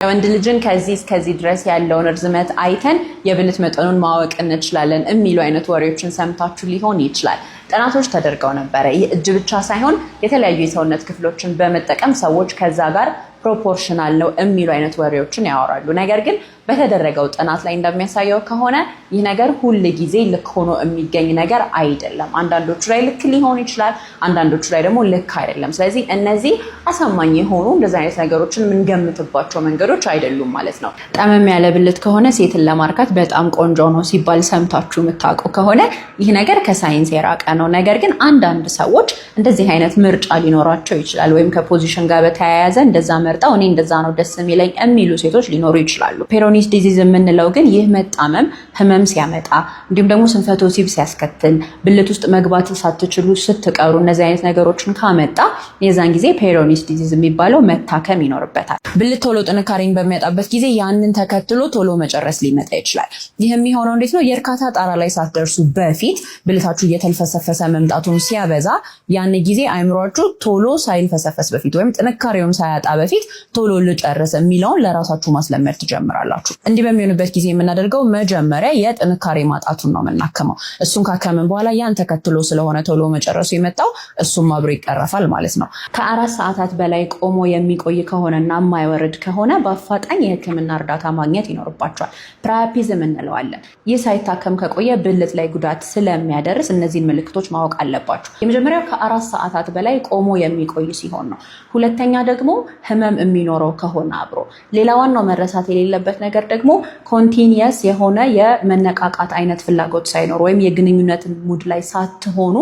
የወንድ ልጅን ከዚህ እስከዚህ ድረስ ያለውን እርዝመት አይተን የብልት መጠኑን ማወቅ እንችላለን የሚሉ አይነት ወሬዎችን ሰምታችሁ ሊሆን ይችላል። ጥናቶች ተደርገው ነበረ። ይህ እጅ ብቻ ሳይሆን የተለያዩ የሰውነት ክፍሎችን በመጠቀም ሰዎች ከዛ ጋር proportional ነው የሚሉ አይነት ወሬዎችን ያወራሉ። ነገር ግን በተደረገው ጥናት ላይ እንደሚያሳየው ከሆነ ይህ ነገር ሁል ጊዜ ልክ ሆኖ የሚገኝ ነገር አይደለም። አንዳንዶቹ ላይ ልክ ሊሆን ይችላል፣ አንዳንዶቹ ላይ ደግሞ ልክ አይደለም። ስለዚህ እነዚህ አሳማኝ የሆኑ እንደዚህ አይነት ነገሮችን የምንገምትባቸው መንገዶች አይደሉም ማለት ነው። ጠመም ያለ ብልት ከሆነ ሴትን ለማርካት በጣም ቆንጆ ነው ሲባል ሰምታችሁ የምታውቁ ከሆነ ይህ ነገር ከሳይንስ የራቀ ነው። ነገር ግን አንዳንድ ሰዎች እንደዚህ አይነት ምርጫ ሊኖራቸው ይችላል። ወይም ከ position ጋር በተያያዘ እንደዛ መርጠው እኔ እንደዛ ነው ደስ የሚለኝ የሚሉ ሴቶች ሊኖሩ ይችላሉ። Peyronie's disease የምንለው ግን ይህ መጣመም ህመም ሲያመጣ እንዲሁም ደግሞ ስንፈተ ወሲብ ሲያስከትል፣ ብልት ውስጥ መግባት ሳትችሉ ስትቀሩ፣ እነዚህ አይነት ነገሮችን ካመጣ የዛን ጊዜ Peyronie's disease የሚባለው መታከም ይኖርበታል። ብልት ቶሎ ጥንካሬን በሚያጣበት ጊዜ ያንን ተከትሎ ቶሎ መጨረስ ሊመጣ ይችላል። ይህ የሚሆነው እንዴት ነው? የእርካታ ጣራ ላይ ሳትደርሱ በፊት ብልታችሁ እየተልፈሰፈሰ መምጣቱን ሲያበዛ ያን ጊዜ አይምሯችሁ ቶሎ ሳይልፈሰፈስ በፊት ወይም ጥንካሬውን ሳያጣ በፊት ቶሎ ልጨርስ የሚለውን ለራሳችሁ ማስለመድ ትጀምራላችሁ። እንዲህ በሚሆንበት ጊዜ የምናደርገው መጀመሪያ የጥንካሬ ማጣቱን ነው የምናክመው። እሱን ካከምን በኋላ ያን ተከትሎ ስለሆነ ቶሎ መጨረሱ የመጣው እሱም አብሮ ይቀረፋል ማለት ነው። ከ4 ሰዓታት በላይ ቆሞ የሚቆይ ከሆነና የማይወርድ ከሆነ በአፋጣኝ የሕክምና እርዳታ ማግኘት ይኖርባቸዋል። Priapism እንለዋለን። ይህ ሳይታከም ከቆየ ብልት ላይ ጉዳት ስለሚያደርስ እነዚህን ምልክቶች ማወቅ አለባችሁ። የመጀመሪያው ከ4 ሰዓታት በላይ ቆሞ የሚቆይ ሲሆን ነው። ሁለተኛ ደግሞ ህመም የሚኖረው ከሆነ አብሮ። ሌላ ዋናው መረሳት የሌለበት ነገር ደግሞ continuous የሆነ የመነቃቃት አይነት ፍላጎት ሳይኖር ወይም የግንኙነትን mood ላይ ሳትሆኑ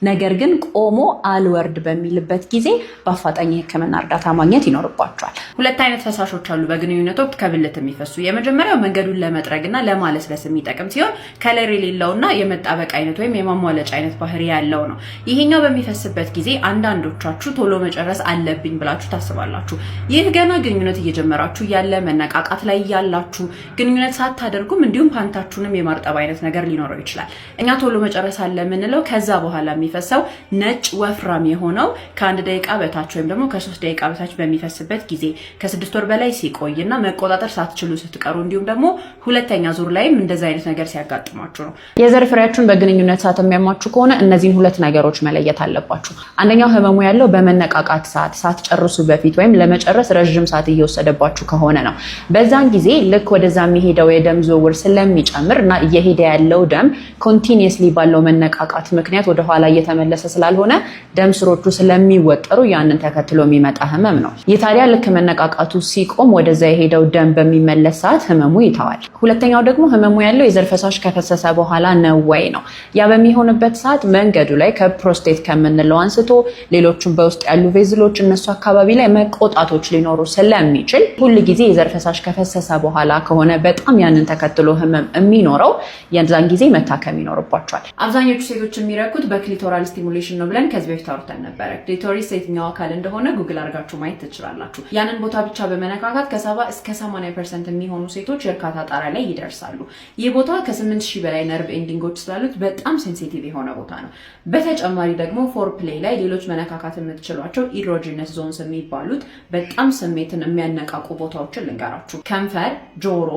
ነገር ግን ቆሞ አልወርድ በሚልበት ጊዜ በአፋጣኝ የህክምና እርዳታ ማግኘት ይኖርባቸዋል። ሁለት አይነት ፈሳሾች አሉ በግንኙነት ወቅት ከብልት የሚፈሱ። የመጀመሪያው መንገዱን ለመጥረግና ለማለስለስ የሚጠቅም ሲሆን color የሌለውና የመጣበቅ አይነት ወይም የማሟለጫ አይነት ባህሪ ያለው ነው። ይሄኛው በሚፈስበት ጊዜ አንዳንዶቻችሁ ቶሎ መጨረስ አለብኝ ብላችሁ ታስባላችሁ። ይህ ገና ግንኙነት እየጀመራችሁ ያለ፣ መነቃቃት ላይ ያላችሁ፣ ግንኙነት ሳታደርጉም እንዲሁም ፓንታችሁንም የማርጠብ አይነት ነገር ሊኖረው ይችላል። እኛ ቶሎ መጨረስ አለ የምንለው ከዛ በኋላ የሚፈሰው ነጭ ወፍራም የሆነው ከ1 ደቂቃ በታች ወይም ደግሞ ከ3 ደቂቃ በታች በሚፈስበት ጊዜ፣ ከ6 ወር በላይ ሲቆይ እና መቆጣጠር ሳትችሉ ስትቀሩ፣ እንዲሁም ደግሞ ሁለተኛ ዙር ላይም እንደዚ አይነት ነገር ሲያጋጥማችሁ ነው። የዘር ፍሬያችሁን በግንኙነት ሰዓት የሚያማችሁ ከሆነ እነዚህን ሁለት ነገሮች መለየት አለባችሁ። አንደኛው ህመሙ ያለው በመነቃቃት ሰዓት ሳትጨርሱ በፊት ወይም ለመጨረስ ረዥም ሰዓት እየወሰደባችሁ ከሆነ ነው። በዛን ጊዜ ልክ ወደዛ የሚሄደው የደም ዝውውር ስለሚጨምር እና እየሄደ ያለው ደም continuously ባለው መነቃቃት ምክንያት ወደኋላ እየተመለሰ ስላልሆነ ደም ስሮቹ ስለሚወጠሩ ያንን ተከትሎ የሚመጣ ህመም ነው። ይህ ታዲያ ልክ መነቃቃቱ ሲቆም ወደዛ የሄደው ደም በሚመለስ ሰዓት ህመሙ ይተዋል። ሁለተኛው ደግሞ ህመሙ ያለው የዘር ፈሳሽ ከፈሰሰ በኋላ ነው ወይ ነው። ያ በሚሆንበት ሰዓት መንገዱ ላይ ከፕሮስቴት ከምንለው አንስቶ ሌሎቹም በውስጥ ያሉ vessel ኦች እነሱ አካባቢ ላይ መቆጣቶች ሊኖሩ ስለሚችል ሁል ጊዜ የዘር ፈሳሽ ከፈሰሰ በኋላ ከሆነ በጣም ያንን ተከትሎ ህመም የሚኖረው የዛን ጊዜ መታከም ይኖርባቸዋል። አብዛኞቹ ሴቶች የሚረኩት በ clitoral stimulation ነው ብለን ከዚህ በፊት አውርተን ነበረ። Clitoris የትኛው አካል እንደሆነ ጉግል አድርጋችሁ ማየት ትችላላችሁ። ያንን ቦታ ብቻ በመነካካት ከ70 እስከ 80% የሚሆኑ ሴቶች የእርካታ ጣሪያ ላይ ይደርሳሉ። ይህ ቦታ ከ8000 በላይ nerve ending ኦች ስላሉት በጣም sensitive የሆነ ቦታ ነው። በተጨማሪ ደግሞ foreplay ላይ ሌሎች መነካካት የምትችሏቸው erogenous zones የሚባሉት በጣም ስሜትን የሚያነቃቁ ቦታዎችን ልንገራችሁ። ከንፈር፣ ጆሮ፣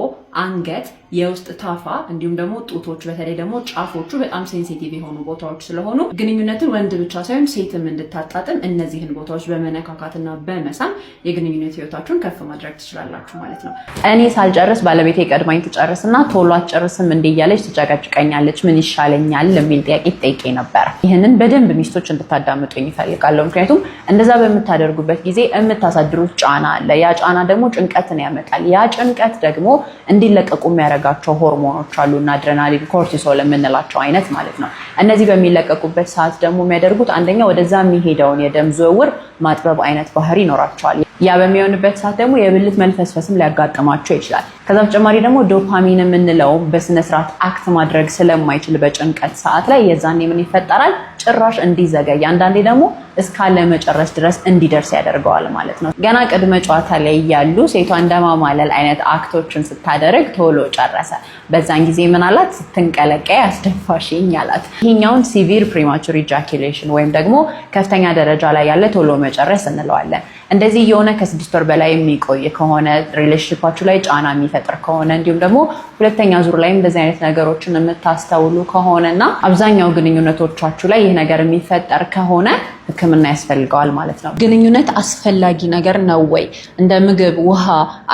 አንገት፣ የውስጥ ታፋ እንዲሁም ደግሞ ጡቶች፣ በተለይ ደግሞ ጫፎቹ በጣም sensitive የሆኑ ቦታዎች ስለሆኑ ግንኙነትን ወንድ ብቻ ሳይሆን ሴትም እንድታጣጥም እነዚህን ቦታዎች በመነካካትና በመሳም የግንኙነት ህይወታችሁን ከፍ ማድረግ ትችላላችሁ ማለት ነው። እኔ ሳልጨርስ ባለቤቴ ቀድማኝ ትጨርስና ቶሎ አትጨርስም እንዴ እያለች ትጨቀጭቀኛለች፣ ምን ይሻለኛል የሚል ጥያቄ ትጠይቀኝ ነበረ። ይህንን በደንብ ሚስቶች እንድታዳምጡኝ እፈልጋለሁ። ምክንያቱም እንደዛ በምታደርጉበት ጊዜ የምታሳድሩት ጫና አለ። ያ ጫና ደግሞ ጭንቀትን ያመጣል። ያ ጭንቀት ደግሞ እንዲለቀቁ የሚያደርጋቸው ሆርሞኖች አሉ እና adrenaline፣ cortisol የምንላቸው አይነት ማለት ነው። እነዚህ በሚለቀቁበት ሰዓት ደግሞ የሚያደርጉት አንደኛ ወደዛ የሚሄደውን የደም ዝውውር ማጥበብ አይነት ባህሪ ይኖራቸዋል። ያ በሚሆንበት ሰዓት ደግሞ የብልት መልፈስፈስም ሊያጋጥማቸው ይችላል። ከዛ በተጨማሪ ደግሞ ዶፓሚን የምንለው በስነስርዓት act ማድረግ ስለማይችል በጭንቀት ሰዓት ላይ የዛኔ ምን ይፈጠራል? ጭራሽ እንዲዘገይ፣ አንዳንዴ ደግሞ እስካለመጨረስ ድረስ እንዲደርስ ያደርገዋል ማለት ነው። ገና ቅድመ ጨዋታ ላይ ያሉ ሴቷ እንደማማለል አይነት act ኦችን ስታደርግ ቶሎ ጨረሰ። በዛን ጊዜ ምን አላት? "ስትንቀለቀይ አስደፋሽኝ" አላት። ይሄኛውን severe premature ejaculation ወይም ደግሞ ከፍተኛ ደረጃ ላይ ያለ ቶሎ መጨረስ እንለዋለን። እንደዚህ የሆነ ከ6 ወር በላይ የሚቆይ ከሆነ፣ relationship ኣችሁ ላይ ጫና የሚፈጥር ከሆነ፣ እንዲሁም ደግሞ ሁለተኛ ዙር ላይም እንደዚህ አይነት ነገሮችን የምታስተውሉ ከሆነ እና አብዛኛው ግንኙነቶቻችሁ ላይ ይህ ነገር የሚፈጠር ከሆነ ሕክምና ያስፈልገዋል ማለት ነው። ግንኙነት አስፈላጊ ነገር ነው ወይ? እንደ ምግብ፣ ውሃ፣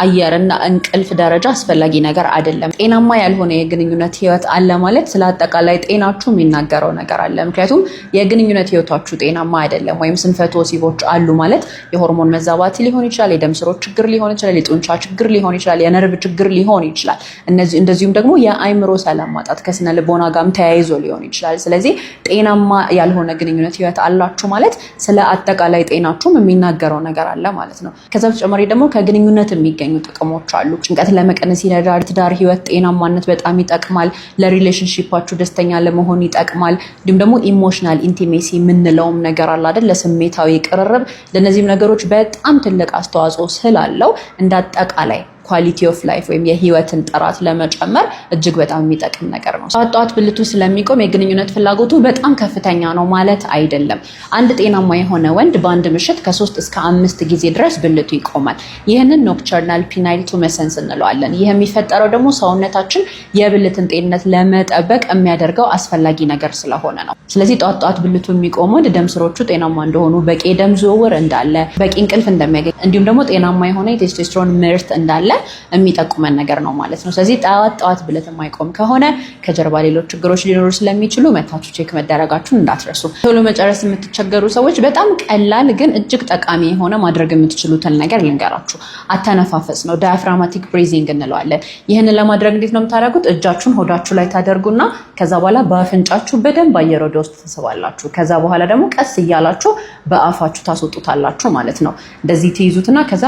አየር እና እንቅልፍ ደረጃ አስፈላጊ ነገር አይደለም። ጤናማ ያልሆነ የግንኙነት ህይወት አለ ማለት ስለ አጠቃላይ ጤናችሁ የሚናገረው ነገር አለ። ምክንያቱም የግንኙነት ህይወታችሁ ጤናማ አይደለም ወይም ስንፈተ ወሲቦች አሉ ማለት የሆርሞን መዛባት ሊሆን ይችላል፣ የደም ስሮች ችግር ሊሆን ይችላል፣ የጡንቻ ችግር ሊሆን ይችላል፣ የነርቭ ችግር ሊሆን ይችላል። እነዚህ እንደዚሁም ደግሞ የአይምሮ ሰላም ማጣት ከስነ ልቦና ጋርም ተያይዞ ሊሆን ይችላል። ስለዚህ ጤናማ ያልሆነ ግንኙነት ህይወት አላችሁ ማለት ስለ አጠቃላይ ጤናችሁም የሚናገረው ነገር አለ ማለት ነው። ከዛ በተጨማሪ ደግሞ ከግንኙነት የሚገኙ ጥቅሞች አሉ። ጭንቀትን ለመቀነስ ይረዳል። ትዳር ህይወት ጤናማነት በጣም ይጠቅማል። ለ relationship ኣችሁ ደስተኛ ለመሆን ይጠቅማል። እንዲሁም ደግሞ emotional intimacy የምንለውም ነገር አለ አይደል? ለስሜታዊ ቅርርብ፣ ለእነዚህም ነገሮች በጣም ትልቅ አስተዋጽኦ ስላለው እንደ አጠቃላይ quality of life ወይም የህይወትን ጥራት ለመጨመር እጅግ በጣም የሚጠቅም ነገር ነው። ጠዋት ጠዋት ብልቱ ስለሚቆም የግንኙነት ፍላጎቱ በጣም ከፍተኛ ነው ማለት አይደለም። አንድ ጤናማ የሆነ ወንድ በአንድ ምሽት ከ 3 እስከ 5 ጊዜ ድረስ ብልቱ ይቆማል። ይህንን nocturnal penile tumescence እንለዋለን። ይህ የሚፈጠረው ደግሞ ሰውነታችን የብልትን ጤንነት ለመጠበቅ የሚያደርገው አስፈላጊ ነገር ስለሆነ ነው። ስለዚህ ጠዋት ጠዋት ብልቱ የሚቆመው ደም ስሮቹ ጤናማ እንደሆኑ፣ በቂ የደም ዝውውር እንዳለ፣ በቂ እንቅልፍ እንደሚያገኝ እንዲሁም ደግሞ ጤናማ የሆነ የቴስቶስትሮን ምርት እንዳለ የሚጠቁመን ነገር ነው ማለት ነው። ስለዚህ ጠዋት ጠዋት ብልት የማይቆም ከሆነ ከጀርባ ሌሎች ችግሮች ሊኖሩ ስለሚችሉ መታችሁ check መደረጋችሁን እንዳትረሱ። ቶሎ መጨረስ የምትቸገሩ ሰዎች በጣም ቀላል ግን እጅግ ጠቃሚ የሆነ ማድረግ የምትችሉትን ነገር ልንገራችሁ። አተነፋፈስ ነው፣ diaphragmatic breathing እንለዋለን። ይህንን ለማድረግ እንዴት ነው የምታደርጉት? እጃችሁን ሆዳችሁ ላይ ታደርጉና ከዛ በኋላ በአፍንጫችሁ በደንብ አየር ወደ ውስጥ ትስባላችሁ። ከዛ በኋላ ደግሞ ቀስ እያላችሁ በአፋችሁ ታስወጡታላችሁ ማለት ነው። እንደዚህ ትይዙትና ከዛ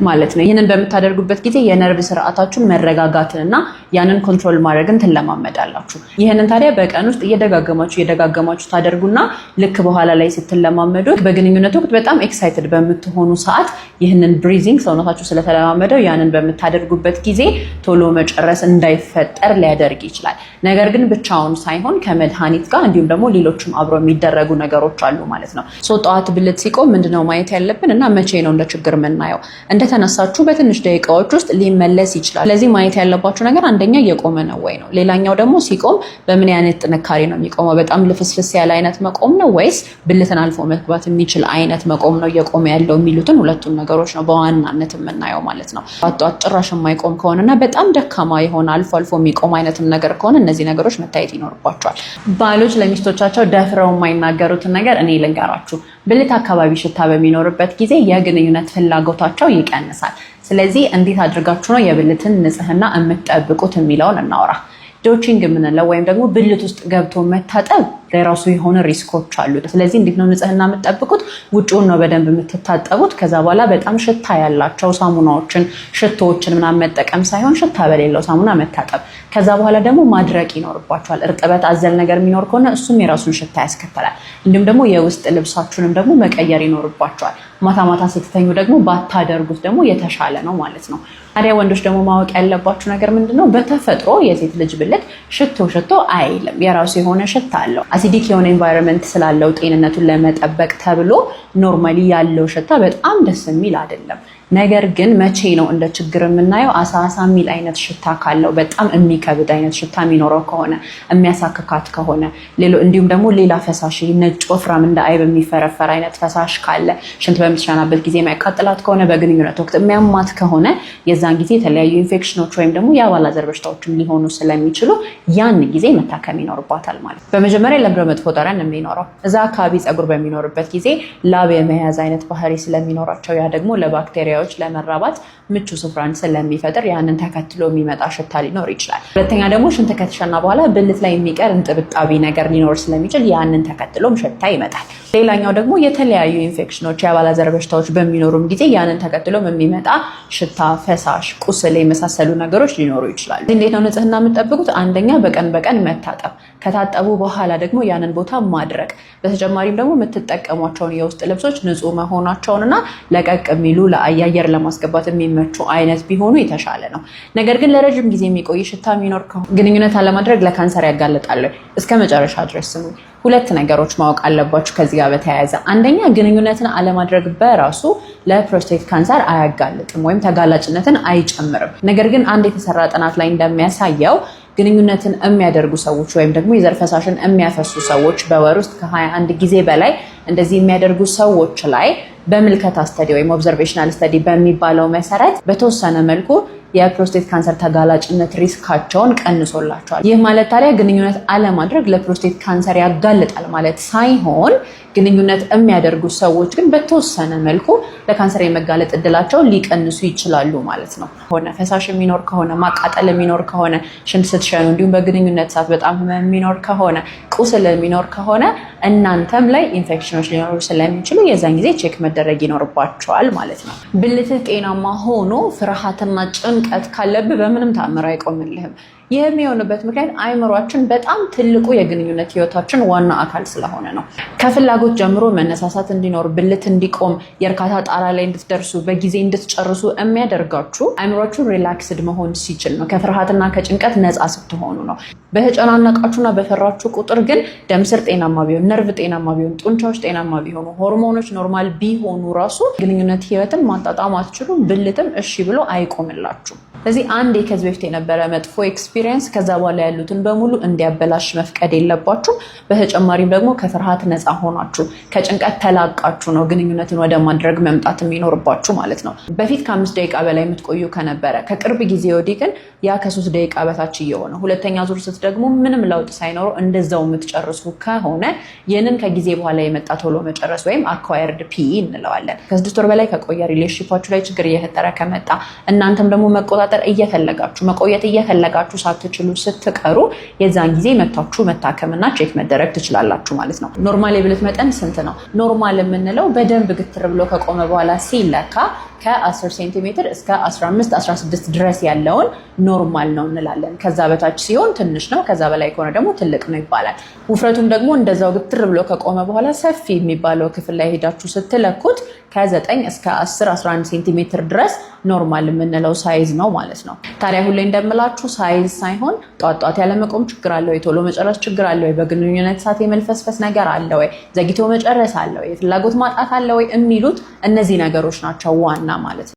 ማለት ነው። ይህንን በምታደርጉበት ጊዜ የነርቭ ስርዓታችሁን መረጋጋትን እና ያንን control ማድረግን ትለማመዳላችሁ። ይህንን ታዲያ በቀን ውስጥ እየደጋገማችሁ እየደጋገማችሁ ታደርጉና ልክ በኋላ ላይ ስትለማመዱት በግንኙነት ወቅት በጣም excited በምትሆኑ ሰዓት ይህንን breathing ሰውነታችሁ ስለተለማመደው ያንን በምታደርጉበት ጊዜ ቶሎ መጨረስ እንዳይፈጠር ሊያደርግ ይችላል። ነገር ግን ብቻውን ሳይሆን ከመድኃኒት ጋር እንዲሁም ደግሞ ሌሎችም አብሮ የሚደረጉ ነገሮች አሉ ማለት ነው። So ጠዋት ብልት ሲቆም ምንድነው ማየት ያለብን እና መቼ ነው እንደ ችግር የምናየው? እንደተነሳችሁ በትንሽ ደቂቃዎች ውስጥ ሊመለስ ይችላል። ስለዚህ ማየት ያለባችሁ ነገር አንደኛ እየቆመ ነው ወይ ነው። ሌላኛው ደግሞ ሲቆም በምን አይነት ጥንካሬ ነው የሚቆመው? በጣም ልፍስፍስ ያለ አይነት መቆም ነው ወይስ ብልትን አልፎ መግባት የሚችል አይነት መቆም ነው እየቆመ ያለው የሚሉትን ሁለቱን ነገሮች ነው በዋናነት የምናየው ማለት ነው። ጠዋት ጠዋት ጭራሽ የማይቆም ከሆነና በጣም ደካማ የሆነ አልፎ አልፎ የሚቆም አይነትም ነገር ከሆነ እነዚህ ነገሮች መታየት ይኖርባቸዋል። ባሎች ለሚስቶቻቸው ደፍረው የማይናገሩትን ነገር እኔ ልንገራችሁ። ብልት አካባቢ ሽታ በሚኖርበት ጊዜ የግንኙነት ፍላጎታቸው ይቀንሳል። ስለዚህ እንዴት አድርጋችሁ ነው የብልትን ንጽህና የምትጠብቁት የሚለውን እናውራ። Douching የምንለው ወይም ደግሞ ብልት ውስጥ ገብቶ መታጠብ የራሱ የሆነ risk ኦች አሉት። ስለዚህ እንዴት ነው ንጽህና የምትጠብቁት? ውጭውን ነው በደንብ የምትታጠቡት። ከዛ በኋላ በጣም ሽታ ያላቸው ሳሙናዎችን፣ ሽቶዎችን ምናምን መጠቀም ሳይሆን ሽታ በሌለው ሳሙና መታጠብ። ከዛ በኋላ ደግሞ ማድረቅ ይኖርባችኋል። እርጥበት አዘል ነገር የሚኖር ከሆነ እሱም የራሱን ሽታ ያስከትላል። እንዲሁም ደግሞ የውስጥ ልብሳችሁንም ደግሞ መቀየር ይኖርባችኋል። ማታ ማታ ስትተኙ ደግሞ ባታደርጉት ደግሞ የተሻለ ነው ማለት ነው። ታዲያ ወንዶች ደግሞ ማወቅ ያለባችሁ ነገር ምንድን ነው? በተፈጥሮ የሴት ልጅ ብልት ሽቶ ሽቶ አይልም። የራሱ የሆነ ሽታ አለው። Acidic የሆነ environment ስላለው ጤንነቱን ለመጠበቅ ተብሎ normally ያለው ሽታ በጣም ደስ የሚል አይደለም። ነገር ግን መቼ ነው እንደ ችግር የምናየው? አሳ አሳ የሚል አይነት ሽታ ካለው፣ በጣም የሚከብድ አይነት ሽታ የሚኖረው ከሆነ፣ የሚያሳክካት ከሆነ፣ እንዲሁም ደግሞ ሌላ ፈሳሽ ነጭ ወፍራም እንደ አይብ የሚፈረፈር አይነት ፈሳሽ ካለ፣ ሽንት በምትሸናበት ጊዜ የሚያቃጥላት ከሆነ፣ በግንኙነት ወቅት የሚያማት ከሆነ የዛን ጊዜ የተለያዩ ኢንፌክሽኖች ወይም ደግሞ የአባላዘር በሽታዎችም ሊሆኑ ስለሚችሉ ያን ጊዜ መታከም ይኖርባታል ማለት ነው። በመጀመሪያ ለምንድነው መጥፎ ጠረን የሚኖረው? እዛ አካባቢ ፀጉር በሚኖርበት ጊዜ ላብ የመያዝ አይነት ባህሪ ስለሚኖራቸው ያ ደግሞ ለባክቴሪያዎች ለመራባት ምቹ ስፍራን ስለሚፈጥር ያንን ተከትሎ የሚመጣ ሽታ ሊኖር ይችላል። ሁለተኛ ደግሞ ሽንት ከተሸና በኋላ ብልት ላይ የሚቀር እንጥብጣቢ ነገር ሊኖር ስለሚችል ያንን ተከትሎም ሽታ ይመጣል። ሌላኛው ደግሞ የተለያዩ ኢንፌክሽኖች፣ የአባላዘር በሽታዎች በሚኖሩም ጊዜ ያንን ተከትሎም የሚመጣ ሽታ፣ ፈሳሽ፣ ቁስል የመሳሰሉ ነገሮች ሊኖሩ ይችላሉ። እንዴት ነው ንጽህና የምትጠብቁት? አንደኛ በቀን በቀን መታጠብ፣ ከታጠቡ በኋላ ደግሞ ያንን ቦታ ማድረቅ። በተጨማሪም ደግሞ የምትጠቀሟቸውን የውስጥ ልብሶች ንጹህ መሆናቸውንና ለቀቅ የሚሉ ለአየር ለማስገባት የሚመቹ አይነት ቢሆኑ የተሻለ ነው። ነገር ግን ለረጅም ጊዜ የሚቆይ ሽታ የሚኖር ከሆነ ግንኙነት አለማድረግ ለካንሰር ያጋልጣል። እስከ መጨረሻ ድረስ ስሙ። ሁለት ነገሮች ማወቅ አለባችሁ ከዚህ ጋር በተያያዘ። አንደኛ፣ ግንኙነትን አለማድረግ በራሱ ለፕሮስቴት ካንሰር አያጋልጥም ወይም ተጋላጭነትን አይጨምርም። ነገር ግን አንድ የተሰራ ጥናት ላይ እንደሚያሳየው ግንኙነትን የሚያደርጉ ሰዎች ወይም ደግሞ የዘር ፈሳሽን የሚያፈሱ ሰዎች፣ በወር ውስጥ ከ21 ጊዜ በላይ እንደዚህ የሚያደርጉ ሰዎች ላይ በምልከታ study ወይም observational study በሚባለው መሰረት በተወሰነ መልኩ የፕሮስቴት ካንሰር ተጋላጭነት risk ኣቸውን ቀንሶላቸዋል። ይህ ማለት ታዲያ ግንኙነት አለማድረግ ለፕሮስቴት ካንሰር ያጋልጣል ማለት ሳይሆን ግንኙነት የሚያደርጉ ሰዎች ግን በተወሰነ መልኩ ለካንሰር የመጋለጥ እድላቸውን ሊቀንሱ ይችላሉ ማለት ነው። ሆነ ፈሳሽ የሚኖር ከሆነ፣ ማቃጠል የሚኖር ከሆነ፣ ሽንት ስትሸኑ እንዲሁም በግንኙነት ሰዓት በጣም ህመም የሚኖር ከሆነ፣ ቁስል የሚኖር ከሆነ እናንተም ላይ ኢንፌክሽኖች ሊኖሩ ስለሚችሉ የዛን ጊዜ check መደረግ ይኖርባቸዋል ማለት ነው። ብልትህ ጤናማ ሆኖ ፍርሃትና ጭንቀት ካለብህ በምንም ተአምር አይቆምልህም። ይህ የሚሆንበት ምክንያት አይምሯችን በጣም ትልቁ የግንኙነት ህይወታችን ዋና አካል ስለሆነ ነው። ከፍላጎት ጀምሮ መነሳሳት እንዲኖር፣ ብልት እንዲቆም፣ የእርካታ ጣራ ላይ እንድትደርሱ፣ በጊዜ እንድትጨርሱ የሚያደርጋችሁ አይምሯችሁ relaxed መሆን ሲችል ነው። ከፍርሃትና ከጭንቀት ነፃ ስትሆኑ ነው። በተጨናነቃችሁና በፈራችሁ ቁጥር ግን ደም ስር ጤናማ ቢሆን፣ ነርቭ ጤናማ ቢሆን፣ ጡንቻዎች ጤናማ ቢሆኑ፣ ሆርሞኖች normal ቢሆኑ ራሱ ግንኙነት ህይወትን ማጣጣም አትችሉም። ብልትም እሺ ብሎ አይቆምላችሁም። ስለዚህ አንዴ ከዚህ በፊት የነበረ መጥፎ experience ከዛ በኋላ ያሉትን በሙሉ እንዲያበላሽ መፍቀድ የለባችሁም። በተጨማሪም ደግሞ ከፍርሃት ነፃ ሆናችሁ፣ ከጭንቀት ተላቃችሁ ነው ግንኙነትን ወደ ማድረግ መምጣት የሚኖርባችሁ ማለት ነው። በፊት ከ5 ደቂቃ በላይ የምትቆዩ ከነበረ ከቅርብ ጊዜ ወዲህ ግን ያ ከ3 ደቂቃ በታች እየሆነ፣ ሁለተኛ ዙር ስትደግሙ ምንም ለውጥ ሳይኖረው እንደዛው የምትጨርሱ ከሆነ ይህንን ከጊዜ በኋላ የመጣ ቶሎ መጨረስ ወይም acquired PE እንለዋለን። ከ6 ወር በላይ ከቆየ፣ relationship ኣችሁ ላይ ችግር እየፈጠረ ከመጣ፣ እናንተም ደግሞ መቆጣጠር እየፈለጋችሁ፣ መቆየት እየፈለጋችሁ ሳትችሉ ስትቀሩ የዛን ጊዜ መታችሁ መታከምና check መደረግ ትችላላችሁ ማለት ነው። Normal የብልት መጠን ስንት ነው? Normal የምንለው በደንብ ግትር ብሎ ከቆመ በኋላ ሲለካ ከ10 ሴንቲሜትር እስከ 15 16 ድረስ ያለውን normal ነው እንላለን። ከዛ በታች ሲሆን ትንሽ ነው፣ ከዛ በላይ ከሆነ ደግሞ ትልቅ ነው ይባላል። ውፍረቱም ደግሞ እንደዛው ግትር ብሎ ከቆመ በኋላ ሰፊ የሚባለው ክፍል ላይ ሄዳችሁ ስትለኩት ከ9 እስከ 10 11 ሴንቲሜትር ድረስ normal የምንለው size ነው ማለት ነው። ታዲያ ሁሌ እንደምላችሁ size ሳይሆን ጧት ጧት ያለመቆም ችግር አለ ወይ፣ ቶሎ መጨረስ ችግር አለ ወይ፣ በግንኙነት ሰዓት የመልፈስፈስ ነገር አለ ወይ፣ ዘግይቶ መጨረስ አለ ወይ፣ የፍላጎት ማጣት አለ ወይ የሚሉት እነዚህ ነገሮች ናቸው ዋና ማለት ነው።